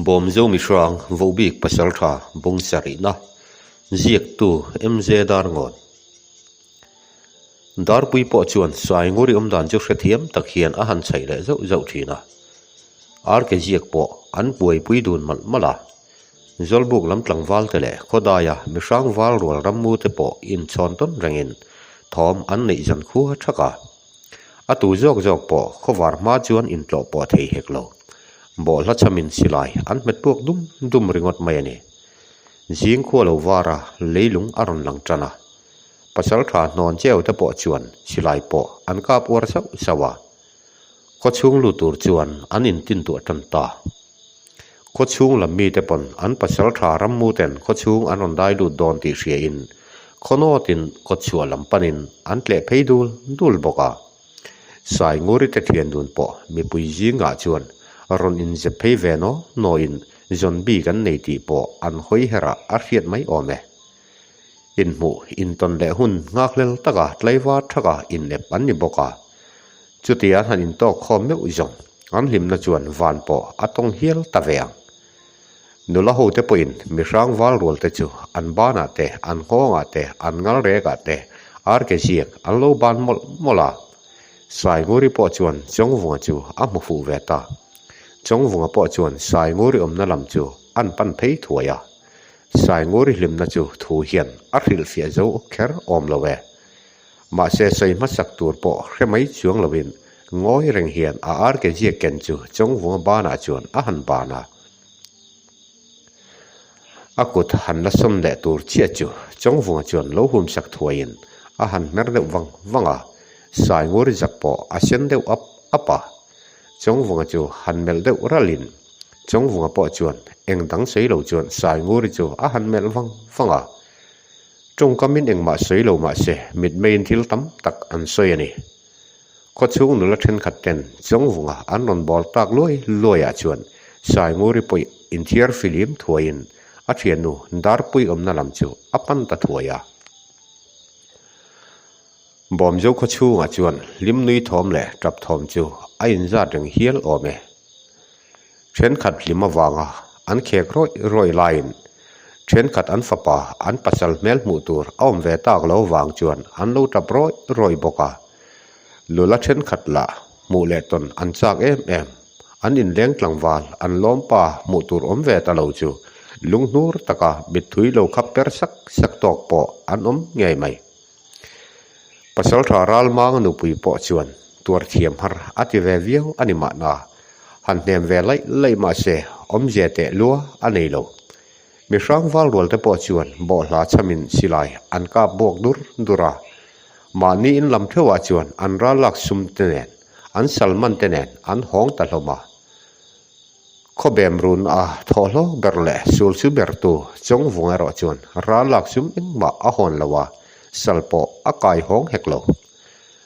Bawmzo Mihrang Vohbik Pasaltha Bung Sarihna Ziaktu MJ Darngawn Darpui pawh chuan Sainguri awmdan chu hrethiam tak hian a han chhaih leh zauh zauh thin a. Arke ziak pawh an buaipui dun malh malh a. Zawlbuk lam tlangval te leh khawdaia mihrang val rual rammu te pawh inchhawn tawn rengin thawm an neih zan khua thak a. A tu zawk zawk pawh khawvar hma chuan intlawh pawh thei hek lo. Bawhhla chhamin silai an hmet puak dum dum ringawt mai a ni. Zing khua lo vara leilung a rawn lang tan a. Pasaltha hnawn cheu te pawh chuan silai pawh an kap uar sauh sauh a. Khawchhung lut tur chuan an intintuah tan ta. Khawchhung lam mite pawn an pasaltha rammuten khawchhung an rawn dai lut dawn tih hriain khawnawtin kawtchhuah lam panin an tleh phei dul dul bawk a. Sainguri te thian dun pawh mipui zingah chuan rawn inzep phei ve naw nawin zawn bik an nei tih pawh an hawi herah a hriat mai awm e. Inhmuh intawn leh hun nghakhlel taka tlaivar thaka inep an ni bawk a. Chuti an han intawk khawm meuh zawng, an hlimna chuan van pawh a tawng hial ta ve ang. Nula hote pawhin mihrang val rual te chu an banah te, an nghawngah te, an ngal rekah te arke ziak an lo ban mawlh mawlh a. Sainguri pawh chuan Chawngvunga chu a hmu fuh ve ta. Chawngvunga pawh chuan Sainguri awmna lam chu an pan phei thuai a. Sainguri hlimna chu thu hian a hrilhfiah zo kher awm lo e. Mahse sawi hmasak tur pawh hre mai chuang loin ngawi reng hian a arke ziak ken chu Chawngvunga banah chuan a han ban a. A kut han la sawn leh tur chiah chu Chawngvunga chuan lo humsak thuaiin a han hmer deuh vang vang a, Sainguri zak pawh a sen deuh ap ap a. Chawngvunga chu han melh deuh ralhin Chawngvunga pawh chuan eng dang sawi lo chuan Sainguri chu a han melh vang vang a. Tawngkamin engmah sawi lo mah se mitmeiin thil tam tak an sawi a ni. Khawchhung nula thenkhat ten Chawngvunga an rawn bawl tak luai luaiah chuan Sainguri pawih inthiar filim thuaiin a thiannu Darpui awmna lam chu a pan ta thuai a. Bawmzo khawchhungah chuan hlim nui thawm leh tap thawm chu a inzat reng hial awm e. Thenkhat hlim avanga an khek rawih rawih laiin thenkhat an fapa an pasal hmel hmuh tur a awm ve tak lo vang chuan an lo tap rawih rawih bawk a. Lula thenkhat lah hmuh leh tawn an chak em em. An inleng tlangval an lawmpa hmuh tur awm ve ta lo chu lunghnur taka mitthui lo khap per sak sak tawk pawh an awm ngei mai. Pasaltha Ralmanga nupui pawh chuan tuar thiam har a ti ve viau a ni mahna, han hnem ve laih laih mah se awmzia teh lua a nei lo. Mi hrangval rual te pawh chuan bawhhla chhamin silai an kap buak dur dur a, mahni in lam theuhah chuan an ral lak sum te nen, an salman te nen an hawng ta hlawm a. Khawbem run a thawhhlawk ber leh sul chu ber tu Chawngvung erawh chuan ral lak sum engmah a hawn lo a, sal pawh a kai hawng hek lo.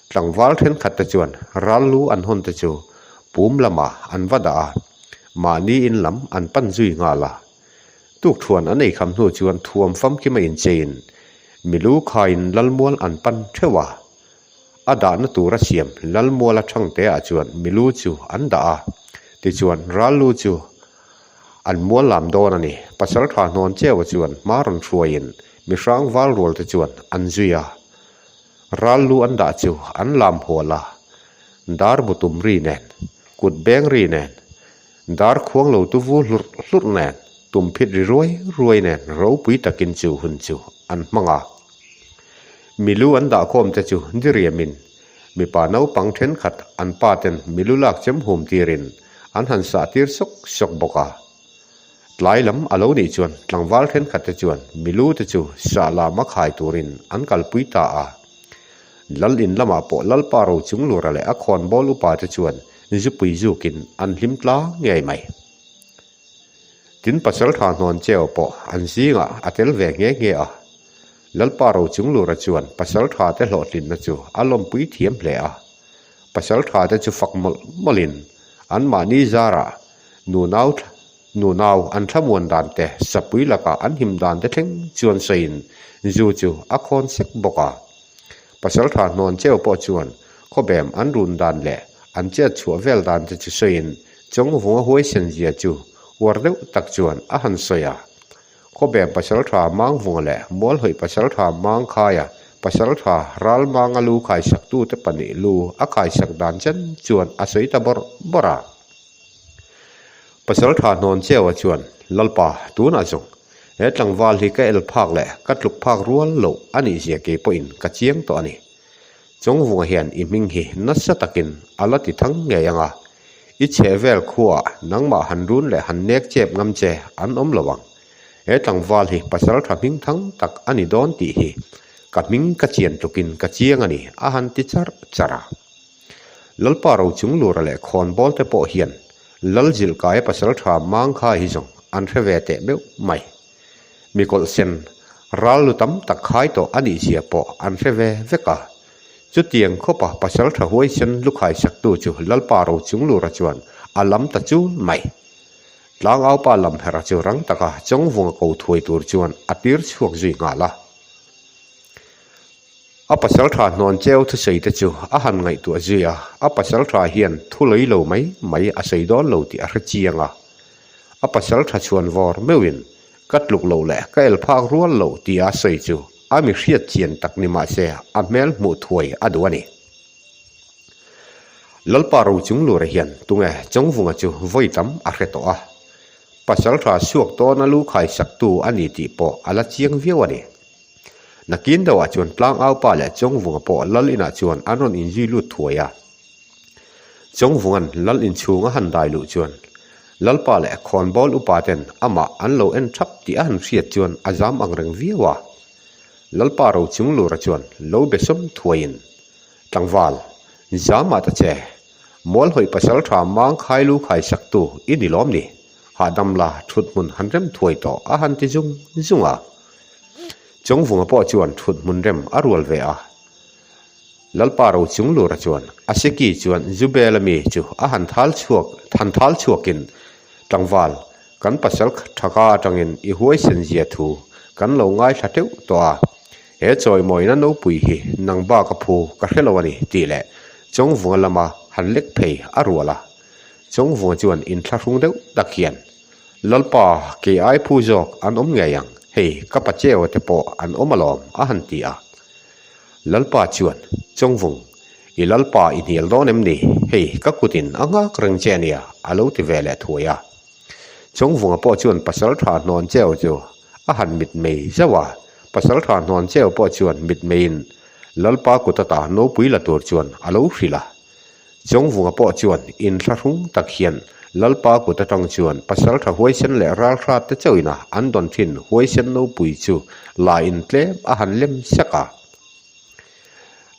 Tlangval thenkhat te chuan ral lu an hawn te chu pum lamah an va dah a, mahni in lam an pan zui nghal a. Tukthuan an ei kham hnu chuan thuam famkim a incheiin milu khaiin lalmual an pan theuh a. A dahna tura siam Lalmuala Thangtea chuan milu chu an dah a, tichuan Rallu chu an mual lam dawn a ni. Pasaltha hnawn Cheua chuan hma rawn hruaiin mihrang val rual te chuan an zui a, Rallu an dah chu an lam hual a, dar butum ri nen, kut beng ri nen, dar khuang lo tu vu hlurh hlurh nen, tumphit ri ruai ruai nen ropui takin chu hun chu an hmang a. Milu an dahkhawm te chu diriamin mipa naupang thenkhat an pa ten milu lak chem hum tirin an han sah tir sawk sawk bawk a. Tlai lam a lo nih chuan tlangval thenkhat te chuan milu te chu sah lama khai turin an kalpui ta a. Lal in lamah pawh Lalpa Rochunglura leh a khawnbawl upa te chuan zupui zukin an hlim tlang ngei mai. Tin pasaltha hnawn cheu pawh an zingah a tel ve nghe nghe a. Lalpa Rochunglura chuan pasaltha te hlawhtlinna chu a lawmpui thiam hle a. Pasaltha te chu fak mawlh mawlhin anmahni zarah nunau nunau an thlamuan dan te sapui lakah an him dan te thleng chuan sawiin zu chu a khawn sek bawk a. Pasaltha hnawn cheu pawh chuan khawbem an run dan leh an chet chhuah vel dan te chu sawiin Chawngvunga huaisen zia chu Uar deuh tak chuan a han sawi a. Khawbem pasaltha Mangvunga leh Mualhawih pasaltha Mangkhaia pasaltha Ralmanga lu khaisaktute pahnih lu a khaisak dan chen chuan a sawi ta bawrh bawrh a. Pasaltha Hnawn Cheua chuan, Lalpa, tunah zawng he tlangval hi ka el phak leh ka tluk phak rual loh a nih zia kei pawhin ka chiang tawh a ni. Chawngvunga hian i hming hi nasa takin a la ti thang ngei ang a, i chheh vel khuaah nangmah han run leh han nek chep ngam che an awm lo ang. He tlangval hi pasal tha hming thang tak a ni dawn tih hi ka hming ka chian tlukin ka chiang a ni, a han ti charh charh a. Lalpa Rochunglura leh Khawnbawl te pawh hian Lalzilhkaia pasal tha Mangkha hi zawng an hre ve teh meuh mai. Mi kawlh sen ral lu tam tak khai tawh a nih zia pawh an hre ve vek a. Chutiang khawpa pasal tha huaisen lu khaisaktu chu Lalpa Rochunglura chuan a lam ta chul mai. Tlangaupa Lamhera chu rang taka Chawngvunga ko thuai tur chuan a tir chhuak zui nghal a. A pasal tha hnawn cheu thusawi te chu a han ngaihtuah zui a, a pasal tha hian thu lei lo mai mai a sawi dawn lo tih a hre chiang a. A pasal tha chhuan vawr meuhin ka tluk loh leh ka el phak rual loh tia a sawi chu a mi hriat chian tak ni mah se a hmel hmuh thuai a duh a ni. Lalpa Rochunglura hian tunge Chawngvunga chu vawi tam a hre tawh a, pasal tha suak tawna lu khaisaktu a ni tih pawh a la chiang viau a ni. Nakin deuhah chuan Tlangaupa leh Chawngvunga pawh Lal inah chuan an rawn inzui lut thuai a. Chawngvunga'n Lal inchhung a han dai luh chuan Lalpa leh Khawnbawl upa ten amah an lo en thap tih a han hriat chuan a zam ang reng viau a. Lalpa Rochunglura chuan lo be sawm thuaiin, Tlangval, zamah ta che, Mualhawih pasaltha Mangkhai lu khaisaktu i ni lawm ni? Hahdam la thut hmun han rem thuai tawh a han ti zung zung a. Chawngvunga pawh chuan thut hmun rem a rual ve a. Lalpa Rochunglura chuan a seki chuan Zubela mi chu a han thal chhuak han thal chhuakin tlangval kan pasal thaka atangin i huaisen zia thu kan lo ngaithla teuh tawh a. He chawimawina nopui hi nang bak a phu ka hre lo a ni tih leh Chawngvunga lama han lek phei a rual a. Chawngvunga chuan inthlahrung deuh tak hian, Lalpa, kei ai phu zawk an awm ngei ang, hei ka pa cheu te pawh an awm alawm a han ti a. Lalpa chuan, Chawngvung, i Lalpa i hnial dawn em ni? Hei ka kutin a nghak reng che ania a lo ti ve leh thuai a. Chawngvunga pawh chuan pasal tha hnawn cheu chu a han mitmei zauh a, pasal tha hnawn cheu pawh chuan mitmeiin Lalpa kut ata nopui la tur chuan a lo hrilh a. Chawngvunga pawh chuan inthlahrung tak hian Lalpa kut atang chuan pasaltha huaisen leh ralhrat te chauhina an dawn thin huaisen nopui chu la in tlem a han lem sek a.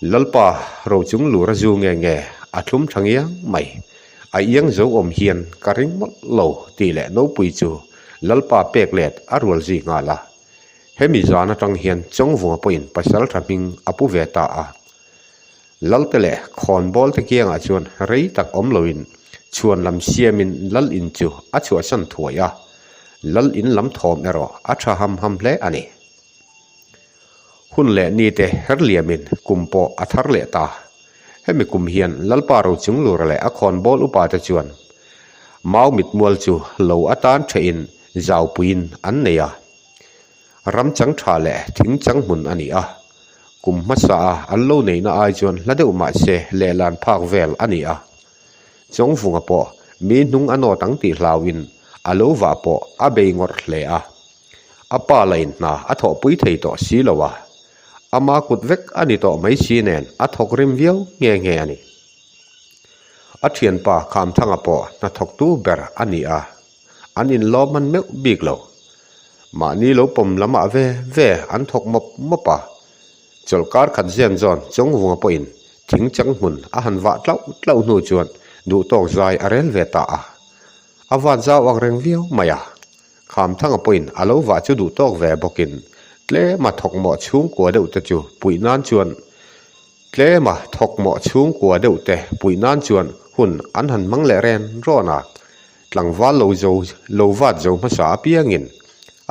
Lalpa rochung lur a zu nge nge a thlum tha ngiang mai. A iang zo awm hian ka ring mawlh lo tih leh nopui chu Lalpa pek let a rual zui nghal a. Hemi zan atang hian Chawngvunga pawhin pasaltha hming a pu ve ta a. Lalte leh khawnbawl te kiangah chuan rei tak awm loin chhuan lam siamin lal in chu a chhuahsan thuai a, lal in lam thawm erawh a tha ham ham hle a ni. Hun leh ni te her liamin kum pawh a thar leh ta. Hemi kum hian Lalpa Rochunglura leh a khawnbawl upa te chuan mau mitmual chu lo atan thehin zaupuiin an nei a. Ram chang tha leh thing chang hmun a ni a, kum hmasa a an lo neihna ai chuan hla deuh mah se lehlan phak vel a ni a. Chawngvunga pawh mi hnung a nawt ang tih hlauhin a lo vah pawh a bei ngawrh hle a. A pa la in hna a thawhpui thei tawh si lo a, ama kut vek a ni tawh mai si nen a thawk rim viau nghe nghe a ni. A thianpa Khamthanga pawh hnathawktu ber a ni a. An inlawm man meuh bik lo. Mahni lo pawm lamah ve ve an thawk mawp mawp a. Chawlhkar khat zen zawn Chawngvunga pawhin thing chang hmun a han vah tlauh tlauh hnu chuan duhtawk zai a rel ve ta a. A vat zau ang reng viau mai a. Khamthanga pawhin a lo vah chu duhtawk ve bawkin tlema thawk mawh chhungkua deuh te chu puih nan chuan Tlema thawk mawh chhungkua deuh te puih nan chuan hun an han hmang leh ren rawn a, tlangval lo zo lo vat zo hmasa apiangin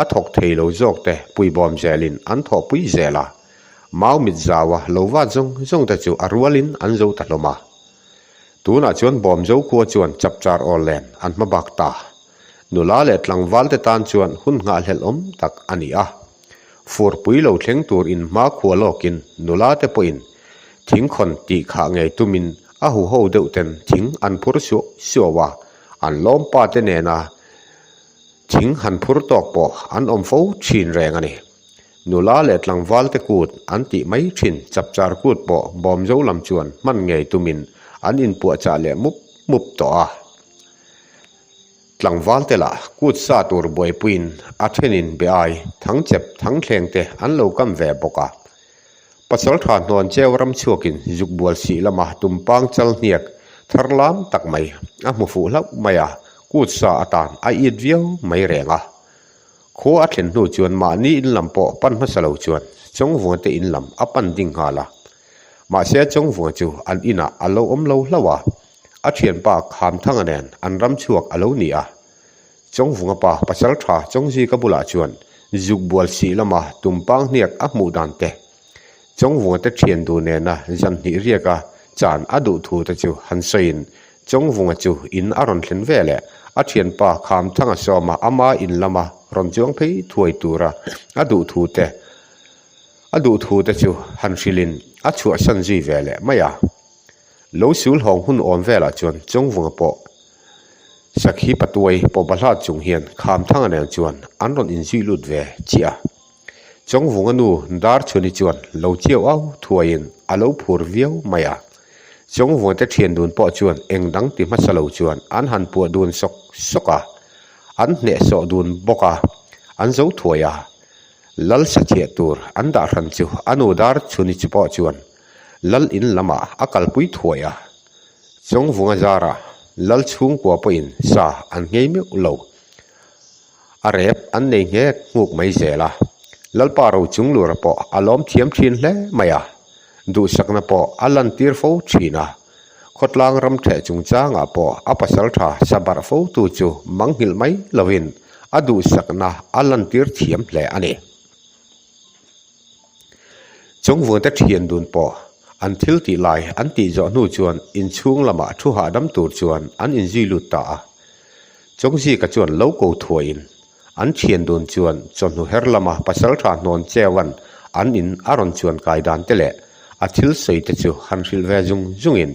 a thawk thei lo zawk te puibawm zelin an thawhpui zel a, mau mit zaua lo vat zawng zawng te chu a rualin an zo ta hlawm a. Tunah chuan Bawmzo khua chuan chapchar awl len an hma bak ta. Nula leh tlangval te tan chuan hun nghahhlelh awm tak a ni a. Furpui lo thleng tur in hma khua lawkin nula te pawhin thingkhawn tih khah ngei tumin a huho deuh ten thing an phur suau suau a, an lawmpa te nena thing han phur tawk pawh an awm fo thin reng a ni. Nula leh tlangval te kut an tih mai thin chapchar kut pawh bawmzo lam chuan hman ngei tumin an inpuahchah leh mup mup tawh a. Tlangval te lah kut sa tur buaipuiin a thenin be ai thangchep thangthleng te an lo kam ve bawk a. Pasaltha hnawn cheu ram chhuakin zuk bual sih lama tumpang chal hniak thar lam tak mai a hmu fuh hlauh mai a, kut sa atan a it viau mai reng a. Khua a thlen hnu chuan mahni in lam pawh pan hmasa lo chuan Chawngvunga te in lam a pan ding nghal a. Mahse Chawngvunga chu an inah a lo awm lo hlauh a, a thianpa Khamthanga nen an ram chhuak a lo ni a. Chawngvunga pa pasal tha Chawngzika bulah chuan zuk bual sih lama tumpang hniak a hmuh dan te, Chawngvunga te thian duh nena zan hnih riaka chan a duh thu te chu han sawiin Chawngvunga chu in a rawn thlen ve leh a thianpa Khamthanga sawma ama in lama rawn chuang phei thuai tura a duh thu te a duh thu te chu han hrilhin a chhuahsan zui ve leh mai a. Lo sul hawng hun awm velah chuan Chawngvunga pawh Sakhi patuai pawh bahlat chung hian Khamthanga nen chuan an rawn inzui lut ve chiah a. Chawngvunga nu Darchhuni chuan lo chiau au thuaiin a lo phur viau mai a. Chawngvunga te thian dun pawh chuan eng dang ti hmasa lo chuan an han puah dun sawk sawk a, an hnehsawh dun bawk a, an zo thuai a. Lal sathiah tur an dah hran chu a nu Darchhuni chu pawh chuan Lal in lamah a kalpui thuai a. Chawngvunga zara Lal chhungkua pawhin sa an nghei meuh lo. A rep an nei nghek nghuk mai zel a, Lalpa ro chung lura pawh a lawm thiam thin hle mai a, duhsakna pawh a lantir fo thin a, khawtlang ram theh chungchangah pawh a pasal tha sa barh fo tu chu manghilh mai lovin a duhsakna a lantir thiam hle a ni. Chawngvunga te thian dun pawh an thil tih lai an tih zawh hnu chuan inchhung lamah thu hahdam tur chuan an inzui lut ta a. Chawngzika chuan lo ko thuaiin an thian dun chuan chawhnu her lama pasaltha hnawn cheuan an in a rawn chuan kai dan te leh a thil sawi te chu han hrilh ve zung zungin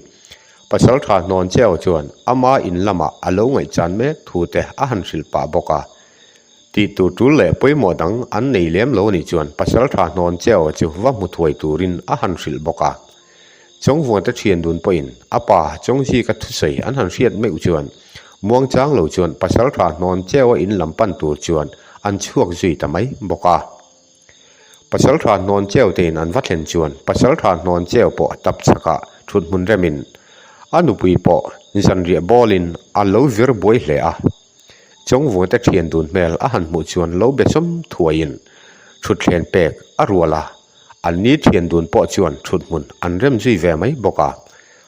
pasaltha hnawn cheu chuan ama in lamah a lo ngaihchan mek thu te a han hrilh pah bawk a. Tih tur tul leh pawimawh dang an nei lem lo anih chuan pasaltha hnawn cheu chu va hmu thuai turin a han hrilh bawk a. Chawngvuante thian dun pawhin a pa Chawngzika thusawi an han hriat meuh chuan muangchang lo chuan pasaltha hnawn cheu a in lam pan tur chuan an chhuak zui ta mai bawk a. Pasaltha hnawn cheu tein an va thlen chuan pasaltha hnawn cheu pawh tap chhakah thut hmun remin a nupui pawh zanriah bawlin a lo vir buai hle a. Chawngvuante thian dun hmel a han hmuh chuan lo be sawm thuaiin thutthleng pek a rual a. An ni thian dun pawh chuan thut hmun an rem zui ve mai bawk a.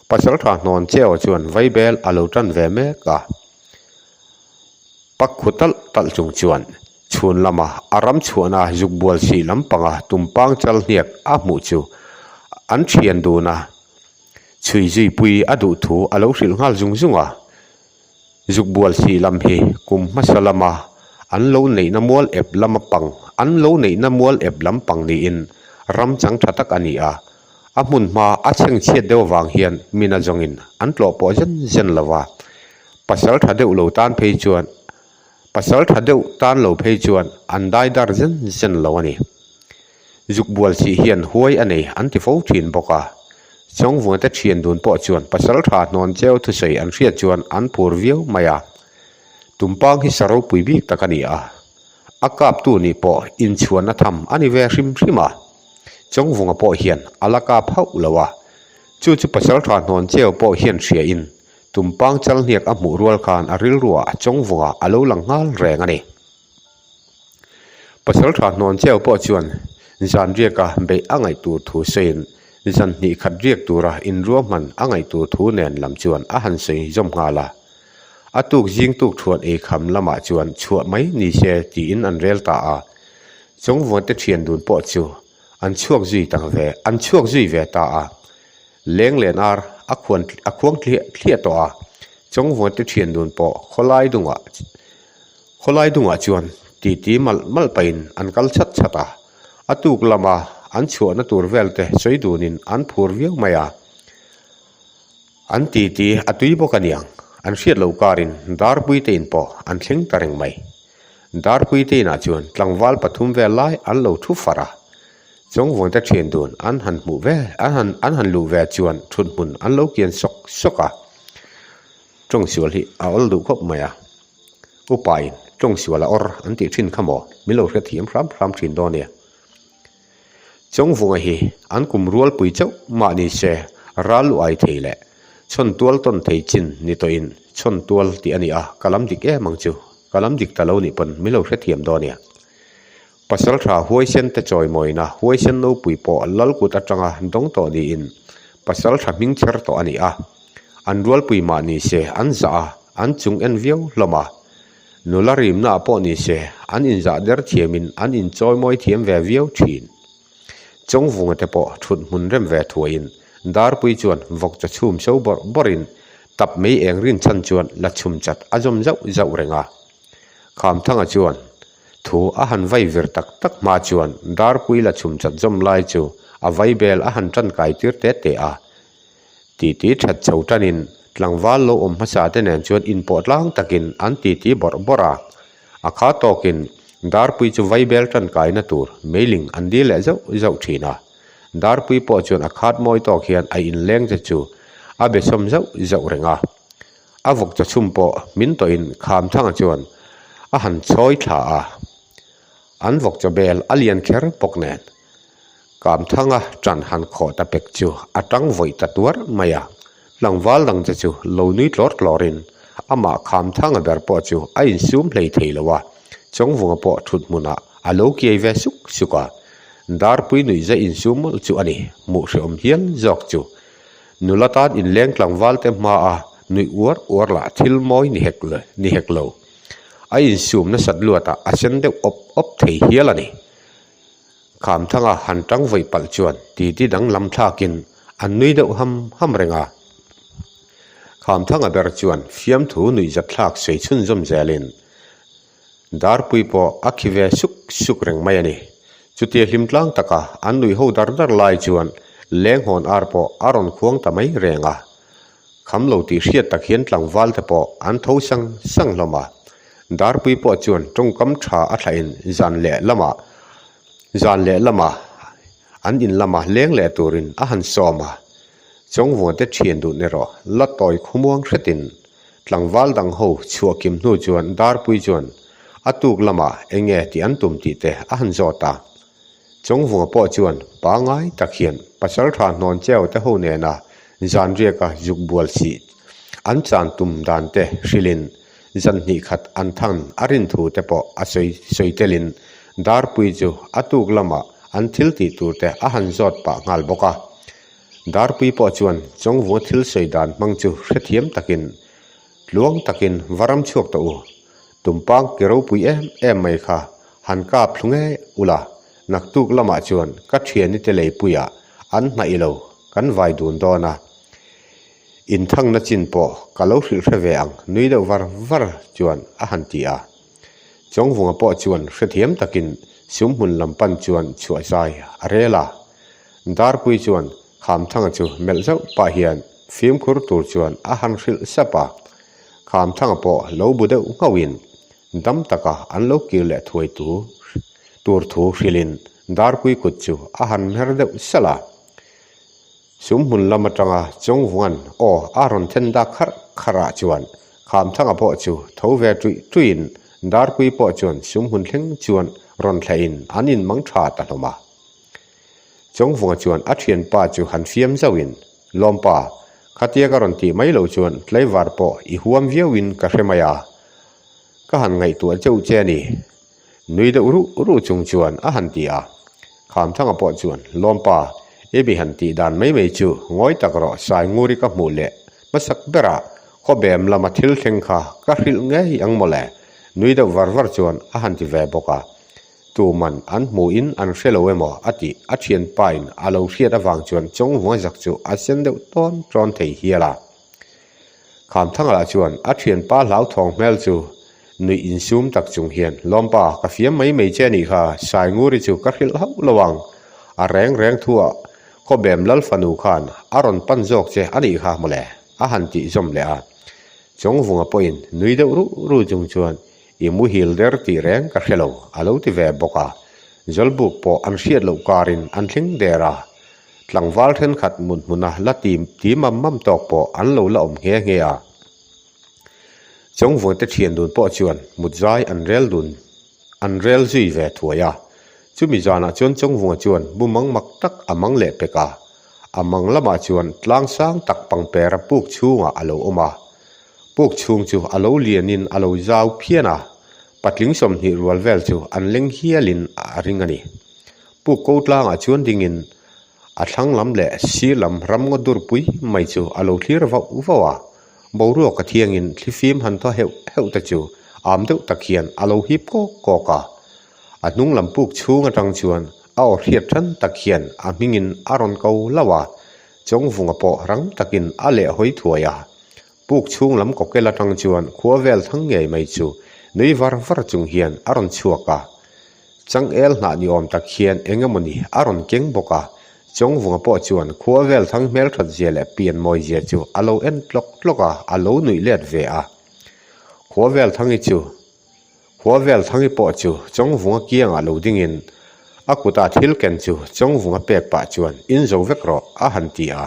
Pasaltha hnawn cheu chuan vaibel a lo tan ve mek a. Pak khu talh talh chung chuan chhun lama a ram chhuahna zuk bual sih lampanga tumpang chal hniak a hmuh chu an thian dun a, chhui zui pui a duh thu a lo hrilh nghal zung zung a. Zuk bual sih lam hi kum hmasa lama an lo neihna mual ep lama pang an lo neihna mual ep lam pang niin ram chang tha tak a ni a, a hmun hma a chhengchhiat deuh avang hian mina zawngin an tlawh pawh zen zen lo va, pasal tha deuh lo tan phei chuan pasal tha deuh tan lo phei chuan an dai dar zen zen lo a ni. Zuk bual sih hian huai a nei an ti fo thin bawk a. Chawngvunga te thian dun pawh chuan pasal tha hnawn cheu thusawi an hriat chuan an phur viau mai a. Tumpang hi sa ropui bik tak a ni a. A kaptu nih pawh inchhuanna tham a ni ve hrim hrim a. Chawngvunga pawh hian a la kap hauh lo a. Chu chu pasal tha hnawn cheu pawh hian hria in Tumpang chalhniak a hmuh rual khan a rilruah Chawngvunga a lo lang nghal reng a ni. Pasal tha hnawn cheu pawh chuan zan riaka beih a ngaih tur thu sawiin zan hnih khat riak tura inruahman a ngaih tur thu nen lam chuan a han sawi zawm nghal a. A tuk zing tuk thuan ei kham lamah chuan chhuah mai ni se tiin an rel ta a. Chawngvuante thian dun pawh chu an chhuak zui tak ve an chhuak zui ve ta a. Leng len ar a khuan a khuang thliah thliah tawh a. Chawngvuante thian dun pawh khawlai dungah. Khawlai dungah chuan titi malh malh pahin an kal chhat chhat a, a tuk lama an chhuahna tur vel te sawi dunin an phur viau mai a. An titi a tui bawk a niang, an hriat loh karin Darpui te in pawh an thleng ta reng mai. Darpui te inah chuan tlangval pathum vel lai an lo thu far a, Chawngvawn te thian dun an han hmuh ve an han an han luh ve chuan thut hmun an lo kian sawk sawk a. Tawngsual hi a awl duh khawp mai a. Upain tawngsual a awr an tih thin kha maw? Min lo hrethiam hram hram thin dawn nia. Chawngvunga hi an kum rualpui chauh mah ni se ral lu ai thei leh chhawn tual tawn thei chin ni tawhin chhawn tual tih a ni a, ka lam dik em ang chu, ka lam dik ta lo nih pawn min lo hrethiam dawn nia. Pasaltha huaisen te chawimawina huaisen nopui pawh lal kut atanga dawng tawh niin pasaltha hming chher tawh a ni a, an rualpui mah ni se an zah a, an chung en viau hlawm a. Nula rimna pawh ni se, an inzah der thiamin an inchawimawi thiam ve viau thin. Chawngvunga te pawh thut hmun rem ve thuaiin Darpui chuan vawk chaw chhum so bawrh bawrhin tap mei eng rin chhan chuan la chhum chat a zawm zauh zauh reng a. Khamthanga chuan thu a han vai vir tak tak hma chuan Darpui la chhum chat zawm lai chu a vai bel a han tankai tir te te a. Titi that chho tanin tlangval lo awm hmasa te nen chuan inpawh tlang takin an titi bawrh bawrh a. A kha tawkin Darpui chu vaibel tankaina tur meiling an dil leh zauh zauh thin a. Darpui pawh chuan a khat mawi tawk hian a inleng te chu a be sawm zauh zauh reng a. A vawk chawchhum pawh min tawhin Khamthanga chuan a han chawi thla a. An vawk chawbel a lian kher bawk nen. Kamthanga ṭan han khawh ta pek chu a ṭang vawih ta tuar mai a, tlangval dangte chu lo nui tlawr tlawrin amah Khamthanga ber pawh chu a insum hlei thei lo a, Chawngvunga pawh ṭhut hmunah a lo kiai ve suk suk a, Darpui nuihza insum mawlh chu a ni, hmuh hrehawm hial zawk chu. Nula tan inleng tlangvalte hmaa nuih uar uar lah thil mawi ni hek ni hek lo. A insum nasat luatah a sen deuh awp awp thei hial a ni. Khamthanga han tang vawi palh chuan titi danglam thlakin an nui deuh ham ham reng a. Khamthanga ber chuan fiamthu nuihzat thlak sawi chhunzawm zelin Darpui pawh a khi ve suk suk reng mai a ni. Chutia hlim tlang taka an nuih ho dar dar lai chuan lenghawn ar pawh a rawn khuang ta mai reng a. Kham lo tih hriat tak hian tlangval te pawh an tho sang sang hlawm a. Darpui pawh chuan tawngkam tha a thlahin zan leh lamah zan leh lamah an in lama leng leh turin a han sawm a. Chawngvunga te thian dun erawh la tawi khumuang hretin tlangval dang ho chhuah kim hnu chuan Darpui chuan a tuk lamah eng nge tih an tum tih te a han zawt a. Chawngvunga pawh chuan pangai tak hian pasaltha hnawn cheu te ho nena zan riaka zuk bual sih an chan tum dan te hrilhin zan hnih khat an than a rin thu te pawh a sawi sawi telin Darpui chu a tuk lamah an thil tih tur te a han zawt pah nghal bawk a. Darpui pawh chuan Chawngvunga thil sawi dan hmang chu hrethiam takin tluang takin va ram chhuak tawh u. Tumpang ki ropui em em mai kha han kap thlu ngei ula, naktuk lamah chuan ka thiani te leipuiah an hnaih lo kan vai dun dawn a, inthangna chin pawh ka lo hrilh hre ve ang nui deuh var var chuan a han ti a. Chawngvunga pawh chuan hrethiam takin sumhmun lam pan chuan chhuah zai a rel a. Darpui chuan Khamthanga chu melh zauh pah hian fimkhur tur chuan a han hrilh sap a. Khamthanga pawh lo bu deuh nghauhin dam taka an lo kir leh thuai tu tur thu hrilhin Darpui kut chu a han hmer deuh salh a. Sumhmun lam atanga Chawngvunga'n aw a rawn then dak kharh kharh ah chuan Khamthanga pawh chu tho ve tuih tuihin Darpui pawh chuan sumhmun thleng chuan rawn thlahin an inmang tha ta hlawm a. Chawngvunga chuan a thianpa chu han fiam zauhin, Lawmpa, khatia ka rawn tih mai loh chuan tlaivar pawh i huam viauin ka hre mai a, ka han ngaihtuah cheuh che a ni. Nui deuh ruh ruh chung chuan a han ti a. Khamthanga pawh chuan, Lawmpa, i mi han tih dan mai mai chu ngawi tak rawh Sainguri ka hmuh leh hmasak berah khawbem lama thil thleng kha ka hrilh ngei ang mawle nui deuh var var chuan a han ti ve bawk a. Tuman an hmuhin an hre lo emaw a tih a thianpain a lo hriat avang chuan Chawngvunga zak chu a sen deuh tawn tawn thei hial a. Khamthanga lah chuan a thianpa hlauthawng hmel chu Nuih insum tak chung hian, Lawmpa, ka fiam mai mai che a nih kha, Sainguri chu ka hrilh hauh lo ang. A reng reng thuah Khawbem Lal fanu khan a rawn pan zawk che a nih kha mawle, a han tih zawm leh a. Chawngvunga pawhin nui deuh ruh ruh chung chuan, I muhil der tih reng ka hre lo, a lo ti ve bawk a. Zawlbuk pawh an hriat loh karin an thleng der a. Tlangval thenkhat mut hmuna la ti ti mam mam tawk pawh an lo la awm nghe nghe a. Chawngvunga te thian dun pawh chuan mut zai an rel dun an rel zui ve thuai a. Chumi zanah chuan Chawngvunga chuan bumang mak tak a mang leh pek a. A mang lamah chuan tlang sang tak pangpera puk chhungah a lo awm a. Puk chhung chu a lo lianin a lo zau phian a, patling 20 rual vel chu an leng hialin a ring a ni. Puk ko tlangah chuan dingin a thlang lam leh sir lam ram ngaw durpui mai chu a lo thlir vauh vauh a, boruak a thiangin thlifim han thaw heuh heuh te chu am deuh tak hian a lo hip kawk kawk a. A hnung lam puk chhung atang chuan a aw hriat than tak hian a hmingin a rawn ko hlauh a, Chawngvunga pawh rang takin a leh hawi thuai a. Puk chhung lam kawkel atang chuan khua vel thang ngei mai chu nui var var chung hian a rawn chhuak a. Changel hnah ni awm tak hian eng emawni a rawn keng bawk a, Chawngvunga pawh chuan khua vel thang hmelthat zia leh pian mawi zia chu a lo en tlawk tlawk a, a lo nuih let ve a. Khua vel thangi chu Khua vel thangi pawh chu Chawngvunga kiangah lo dingin a kutah thil ken chu Chawngvunga pek pah chuan in zo vek rawh a han ti a.